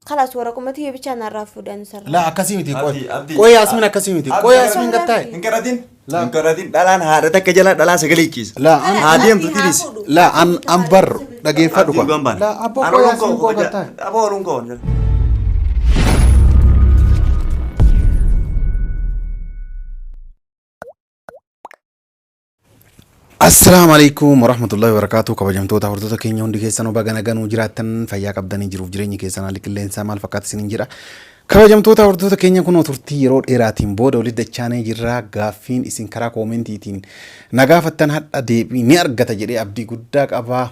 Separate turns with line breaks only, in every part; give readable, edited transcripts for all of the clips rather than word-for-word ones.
Kalaas waraquma tiyya bichaa narraa fuudhan sarara.
Laa akkasii miti qoy.
Abdii, Abdii.
Qoy Yaasmin akkasii miti. Qoy Yaasmin gattaa'e.
Hin kadhatin.
Laa.
Hin kadhatin. Dhalaan haadha takka jala dhalaa sagalee ciisa.
Laa an
Haa deemtu tiris.
laa an an bar dhageeffadhu
Abdii dhugaan baana.
Laa abboo
An
qoy
ooluun
Yaasmin
koo
koo gattaa'e.
Aboo ooluun koo.
Assalaamu alaikum warahmatullahi wabarakatuh. Kabajamtoota hordoftoota keenya hundi keessanuu baga naganuu jiraattan fayyaa qabdanii jiruuf jireenyi keessan haalli qilleensaa maal fakkaata isiniin jedha. Kabajamtoota hordoftoota keenya kunoo turtii yeroo dheeraatiin booda walitti dachaanee jirra. Gaaffiin isin karaa koomentiitiin na gaafattan hadha deebii ni argata jedhee abdii guddaa qaba.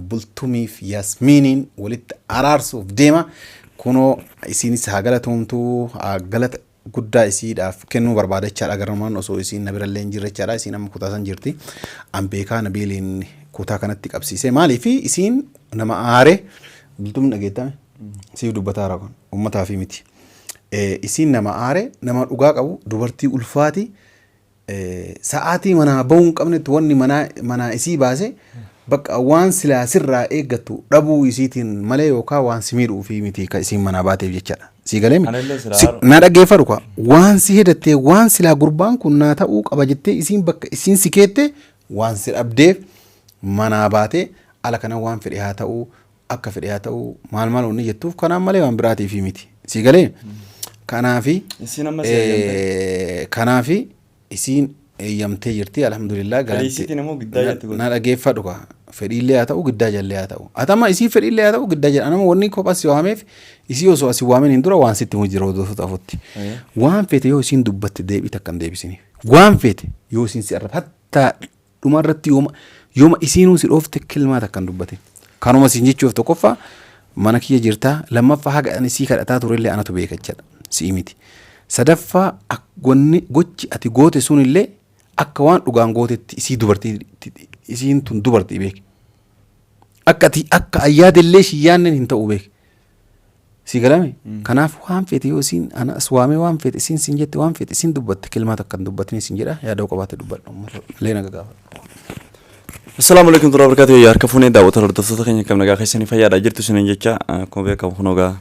Bultumiif Yasmiiniin walitti araarsuuf deema. Kunoo isiinis haa galatoomtu haa galata guddaa isiidhaaf kennuu barbaada jechaadha. Garnumaan osoo isiin na birallee hin jirre jechaadha. Isiin amma kutaa san jirti. An beekaa Nabiiliin kutaa kanatti qabsiisee maaliif isiin nama aare Bultuun dhageettame siif dubbataa jira kun uummataa fi miti. Isiin nama aare nama dhugaa qabu dubartii ulfaati Sa'aatii manaa bahuu hin qabnetti wanni manaa manaa isii baase bakka waan silaa sirraa eeggattu dhabuu isiitiin malee yookaan waan si miidhuufii miti ka isiin manaa baateef jechaadha. Sii galee mi?
Anillee silaa
Si-
haadha.
Na dhaggeeffadhu kwa waan si hedattee waan silaa gurbaan kun naa ta'uu qaba jettee isiin bakka isiin si keette waan si dhabdeef manaa baatee ala kana waan fedhe haa ta'uu akka fedhe haa ta'u maal maal wanni jettuuf kanaan malee waan biraatiif miti. Sii galee? Kanaafi
Isiin amma si eeyyamte.
kanaafi isiin eeyyamtee jirti alhamdulillah
Fedhii isiitiin immoo giddaa jatti
na dhageeffadhu kaa fedhiillee haa ta'u giddaa jallee haa ta'u atama isii fedhiillee haa ta'u giddaa jala anama wanni kophaa si waameef isii osoo asi waamen hin dura waan sitti himu jira hordoftoota afutti waan feete yoo isiin dubbatte deebii takka hin deebisiniif waan feete yoo isiin si arraba hattaa Dhuma irratti yooma yooma isiinuu si dhoofte kilmaa takka hin dubbatin. Kanuma siin jechuuf tokkoffaa mana kiyya jirtaa lammaffaa haga ani sii kadhataa turellee anatu beeka jechaadha. Si'i miti. Sadaffaa wanni gochi ati goote sunillee akka waan dhugaan gootetti isii dubartii isiin tun dubartii beeki. Akka ati akka ayyaadellee si yaanneen hin ta'u beeki. Sii galame? Kanaaf waan feete yoo isiin ana as waamee waan feete isiin siin jette waan feete isiin dubbatte kilmaa takka hin dubbatini siin jedha yaada qabaate dubbadhu malee na gagaafadhu.
Assalaamu alaikum warahmatullahi wabarakatuh. Yaa harka fuunee daawwattoota hordoftoota keenya kam nagaa keessanii fayyaadha jirtu isiniin jecha akkuma beekamu kun ogaa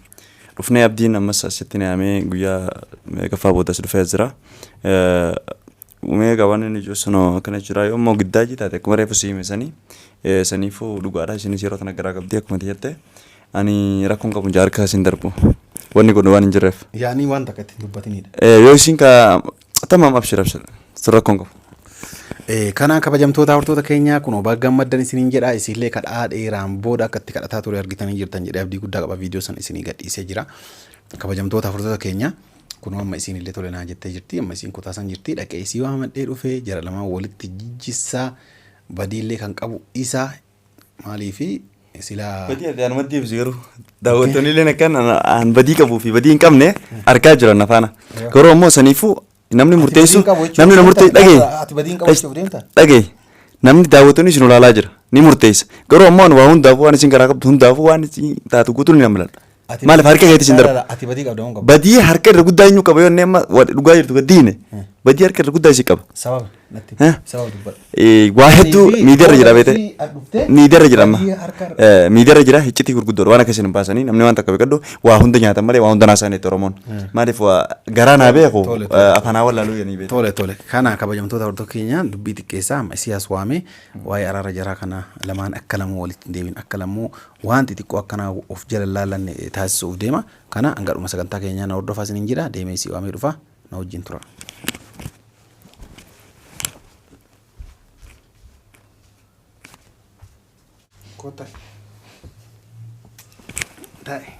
dhufnee abdiin ammas asitti na yaamee guyyaa meeqaffaa booda as dhufee as jira. Mee egaa waan inni ijoo sunoo akkana jira yoo immoo giddaajii taate akkuma reefu si hime sanii saniifuu dhugaadha isinis yeroo tana garaa qabdi akkuma ati jette ani rakkoon qabu jaarkaa isin darbu wanni godhu waan hin jirreef.
Yaanii waan takka itti hin dubbatinidha.
Yoo isin ka tamaam abshir abshir sun rakkoon qabu.
Kanaa kabajamtoota hordoftoota keenyaa kunoo baga gammaddan isiniin jedha isinillee kadhaa dheeraan booda akka itti kadhataa ture argitanii jirtan jedhee abdii guddaa qaba viidiyoo san isinii gadhiisee jira. Kabajamtoota hordoftoota keenya kunoo amma isiinillee tole naa jettee jirti amma isiin kutaa san jirti dhaqee isii waamadhee dhufee jara lamaan walitti jijjissaa badiillee kan qabu isa maaliifi silaa
Badii ati anumatti deebisi garuu daawwattoonni illee akkan an badii qabuu fi badii hin qabne argaa jiran afaana. Garuu ammoo saniifuu namni murteessu
badii hin qabu jechuuf
namni na murtee
deemta?
dhagee
Ati badii hin qabu jechuuf deemta?
dhagee namni daawwattoonni isin olaalaa jira ni murteessa. Garuu ammoo ani waa hundaafuu waan isin garaa qabdu hundaafuu waan isin taatu guutuun ni namladha.
Ati
Maaliif harka keetti isin darba?
Ati badii qabda moo hin qabdu?
Badii harka irra guddaa eenyu qaba yoo inni amma wa- dhugaa jirtu gad diine badii harka irra guddaa isii qaba.
Sababa natti
Eh?
sababa dubbadhu.
Waa hedduu
Fi
miidiyaarra jira beete.
fi as dhuftee
Miidiyaarra jira amma.
badii harka irra-
Miidiyaarra jira iccitii gurguddoodha waan akkasiin hin baasanii namni waan takka beekadhu waa hunda nyaatan malee waa hunda naasaan itti Oromoon. Maaliif waa garaa naa beeku
Tole, tole.
afaan haa wallaaluu jedhanii beeku.
Tole tole kana kabajamtoota hordoftoota keenya dubbii xiqqeessaa amma isii as waamee waa'ee araara jaraa kana lamaan akka lamuu walitti hin deebiin akka lamuu Waan xixiqqoo akkanaa of jala hin laallanne taasisuuf deema. Kana hanga dhuma sagantaa keenyaa na hordofaa isiniin jedha. Deemee isii waamee dhufa. Na wajjin tura. Kottaa. Taa'e.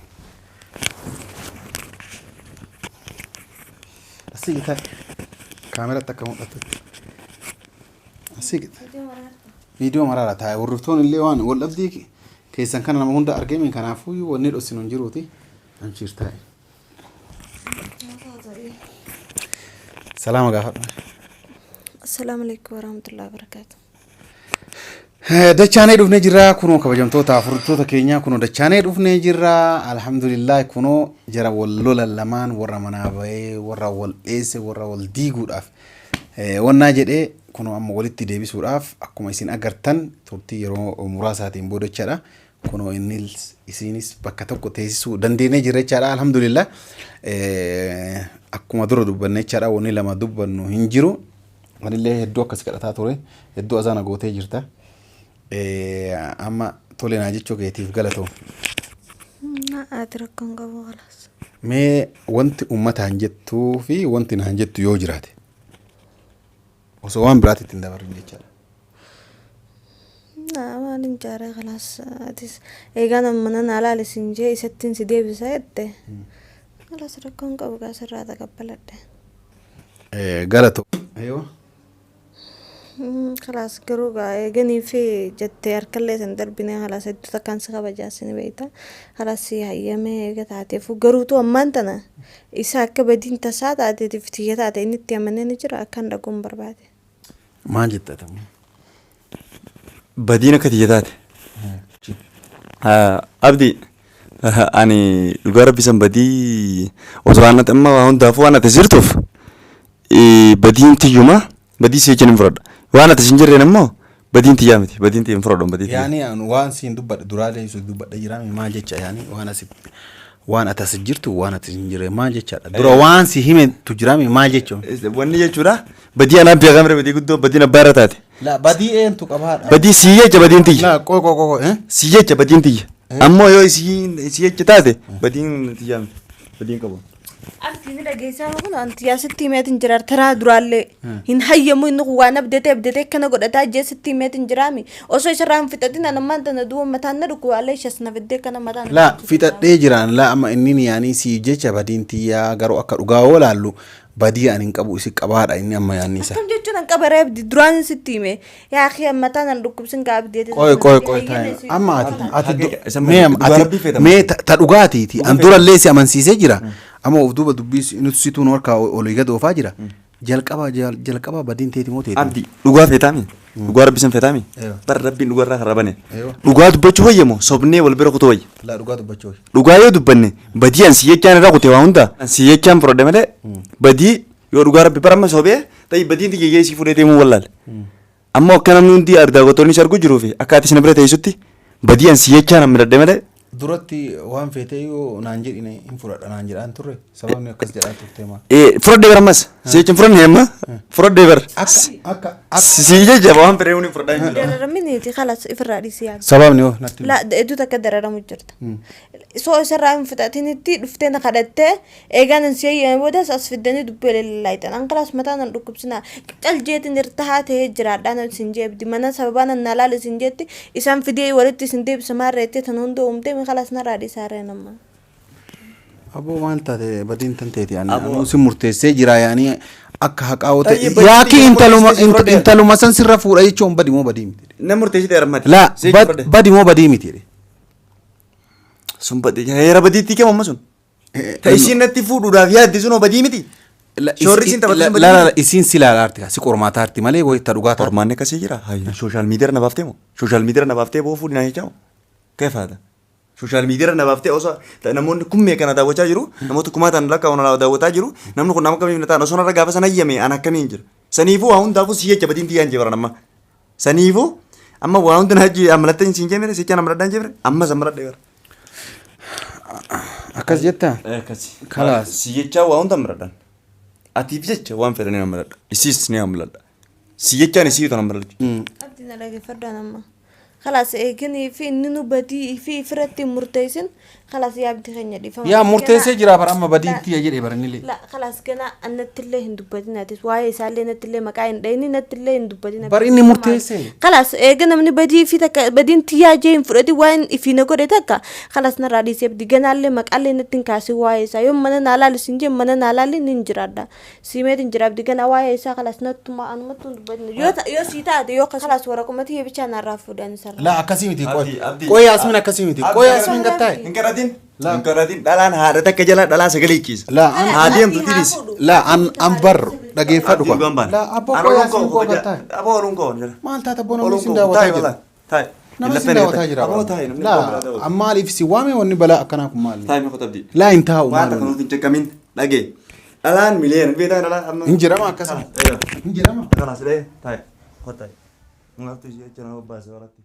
Asii taa'e. Kaameratti akka mul'atutti. Asii taa'e. Viidiyoo maraara taa'e hordoftoonni illee waan wal dhabdii keessan kana nama hunda argee mi kanaafuu wanni dhossinu hin jiruuti amshiir taa'e. Salaama gaafadhu.
Assalaamu alaikum warahmatullahi wabarakatuh.
Dachaanee dhufnee jirra kunoo kabajamtoota hordoftoota keenyaa kunoo dachaanee dhufnee jirra alhamdulillah kunoo jara wal lolan lamaan warra manaa bahee warra wal dheesse warra wal diiguudhaaf Wannaa jedhee kunoo amma walitti deebisuudhaaf akkuma isin agartan turtii yeroo muraasaatiin booda jechaadha. Kunoo innis isiinis bakka tokko teessisuu dandeenyee jirra jechaadha. Alhamdulillah. Akkuma dura dubbanne jechaadha, wanni lama dubbannu hin jiru. Anillee hedduu akkas kadhataa ture. Hedduu azaana gootee jirta. Amma tole naa jechuu keetiif galatoom.
Ati rakkoon qabu khalaas.
Mee wanti uummataan jettuu fi wanti naan jettu yoo jiraate, osoo waan biraatti ittiin dabarrin jechaadha.
Naa maal hin jaaree, khalaas, atis eegaa nama mana naa laale sin jee isattiin si deebisa jette. Khalaas, rakkoon qabu gaa, sirraa taqabbaladhe.
Galatoo. Aywa.
Khalaas, garuu gaa eeganii fi jettee harkallee san darbinee, khalaas, hedduu takkaan si kabajaa sin beekta. Khalaas, si hayyamee eega taateefu garuutu ammaan tana isa akka badiin tasaa taateetiif tiyya taate inni itti amanee ni jira akkan dhaguun barbaade.
Maal jetta ta'u?
Badiin akka tiyya taate. Abdi, ani dhugaa rabbi san badii osoo waan ati amma waa hundaafuu waan ati jirtuuf badiin tiyyuma, badii si jecha hin fudhadha. Waan ati sin jirreen immoo badiin tiyyaa miti, badiin tiyya hin fudhadhu badii tiyya.
Yaani an waan siin dubbadhe duraalee sun dubbadhe jiraame maal jecha, yaani waan asi waan ati as jirtu waan ati hin jirre maal jechaadha? Dura waan si himetu jiraame maal jechuun?
Wanni jechuudha, badii anaan beekamre, badii guddoo badiin abbaa irra taate.
La, badii eentu qabaadha?
Badii sii jecha badiin tiyya.
La, qoy qoy qoy, eh?
Si jecha badiin tiyya. Ammoo yoo isii jecha taate badiin tiyyaa miti. Badiin qabu.
Abdii, ni dhageessaa kun anti yaa sitti himeetin jira, taraa duraallee hin hayyamu inni kun waan abdatee abdatee akkana godhataa jee sitti himeetin jiraami, osoo isarraa hin fixatin an ammaan tana duuba mataan na dhukkuba allee ishas na fiddee akkana mataan na
La,
dhukkubsitu.
Fixadhee jiraan. La, amma inni yaani si jecha badiin tiyyaa, garuu akka dhugaa yoo laallu badii ani hin qabu, isi qabaadha inni amma yaanni isaa.
Akkam jechuun an qaba ree? Abdii, duraan sitti hime, yaa akhi, mataan an dhukkubsin kaa abdii.
Qoy qoy qoy, taa'e. Amma ati
Isa
mee
dhugaa
ati
rabbii feetama.
Mee ta dhugaatiiti an durallee si amansiisee jira. Amma of duuba dubbii nuti situu nu harkaa olii gad oofaa jira. Jalqaba jalqaba badiin teeti moo teeti?
Abdi, dhugaa feetaami? Dhugaa rabbi san feetaami?
Eewa.
Bara rabbiin dhugaa irraa karaa bane.
Eewa.
Dhugaa dubbachuu wayyamoo sobnee wal bira kutuu wayya?
La, dhugaa dubbachuu wayya.
Dhugaa yoo dubbanne badii an si jechaan irraa kute waa hunda si jechaan fudhadhe malee, badii yoo dhugaa rabbi bara amma sobee ta'ii badiin tiyya isii fudhatee deemuu wallaale. Ammoo akka namni hundi daawwattoonni si arguu jiruu fi akka ati isin bira teessutti badii an si jechaan midhadhe malee.
Duratti waan feetee yoo naan jedhine hin fudhadha naan jedhaan turre, sababni akkas jedhaa turte maal?
Fudhadhee bara ammas si jechaan fudhanne, amma fudhadhee bara.
Akka
Si jecha waan fedhee hundi fudhadhaa hin jiru.
Dararaminiiti, khalaas, ifirraa dhiisii yaadu.
Sababni hoo natti himi.
La, hedduu takka dararamu jirta. Soo isarraa hin fixatinitti dhuftee na kadhattee eegaan an si hayyame boodas as fiddanii dubbii lallaayitan. An khalaas mataan an dhukkubsinaa. Cal jeetin irtahaa ta'ee jiraadhaa nan isin jeebdi. Mana sababaan an naa laala isin jeetti isaan fidee walitti isin deebisa maarreettee tan hunda uumtee mi, khalaas, narraa dhiisaa ree nama.
Aboo, maal taate? Badiin tan teeti, ani anuu si murteessee jira, yaani akka haqaa yoo ta'e
Tayyee, badii
yaaki
tiyya
intaluma
murteessitee si fudhadhe.
Intaluma san sirra fuudha jechuun badi moo badii miti?
Na murteessite armati.
La,
Si jecha fudhadhe.
badi moo badii miti jedhe?
Sun badii heera badiitti kama amma sun. Ta isiin natti fuudhuudhaaf yaadde sun hoo badii miti? Shoorri isiin taphattu sun badii
La la,
miti?
Isiin si ilaala arti, si qormaata arti malee wayi ta dhugaa taate.
Qormaanni akkasii jira. Social media na baaftee moo? Social media na baaftee boo fuudhi naa jechaa moo? Keefaata? Social media na baaftee osoo namoonni kun meeqa na daawwachaa jiru, namoota kumaataan lakkaa'u na daawwataa jiru, namni kun nama akkamiif na ta'an osoo narra gaafa sana hayyame an akkamiin jira? Saniifuu waa hundaafuu si jecha badiin tiyyaan jee baran amma. Saniifuu amma waa hunda na hajji amalatta siin jee mere, si jechaan amaladhaan jee mere, ammas amaladhee bara.
Akkas jettaa?
Akkasi.
Kalaas.
Si jechaa waa hunda amaladhaan. Atiif jecha waan fedhan ni amaladha. Isiis ni amaladha. Si jechaan isii tan amaladha.
Abdii, na dhaggeeffadhaan amma. Khalaas, eeganii fi inni nu badii fi ifirratti hin murteessin, khalaas, yaa abdii keenya, dhiifama.
Yaa, murteessee jira bara amma, badiin tiyya jedhe baranillee.
La, khalaas, gana annattillee hin dubbatin, atis waa'ee isaallee nattillee maqaa hin dhayini, nattillee hin dubbatin.
Bar inni murteesse.
Khalaas, eega namni badii fi takka badiin tiyyaa jee hin fudhatin, waan ifii na godhe takka, khalaas, narraa dhiisee abdii, ganaallee maqaallee natti hin kaasin waa'ee isaa. Yoo mana naa laali sin jee, mana naa laali nin jiraadha. Siimeetin jira abdii, gana waa'ee isaa khalaas nattuma anumatti hin dubbatin. Yoo sii taate yoo khalaas waraquma tiyya bichaa narraa fuudhan isarraa.
La, akkasii miti, qoy.
Abdii, Abdii.
Qoy, Yaasmin, akkasii miti. Qoy, Yaasmin, gattaa'e.
Hin kadhatin. Hin kadhatin. Dhalaan haadha takka jala dhalaa sagalee ciisa.
La, an
Haa deemtu tiris.
La, an an bar dhageeffadhu
Abdii, dhugaan baana.
La, abboo, qoy, Yaasmin, koo gattaa'e.
Aboo, oluun koo jala.
Maal taata abboo, namni isin daawwataa jira.
Taa'e.
Namni isin daawwataa jira.
Aboo, taa'e, namni
La, an maaliif si waame, wanni balaa akkanaa kun maali?
Taa'e mee qotabdi.
La, hin taa'u
Waan
maal
takka
wanni?
nuti hin ceqqamin dhagee. Dhalaan miliyoona beektaa dhalaa amma.
Hin jedhama akkasuma.
Eeyyoo.
Hin jedhama.
Kalaas dhee taa'e. Qotaa'e. Maaltu ishee jecha nama baase waratti.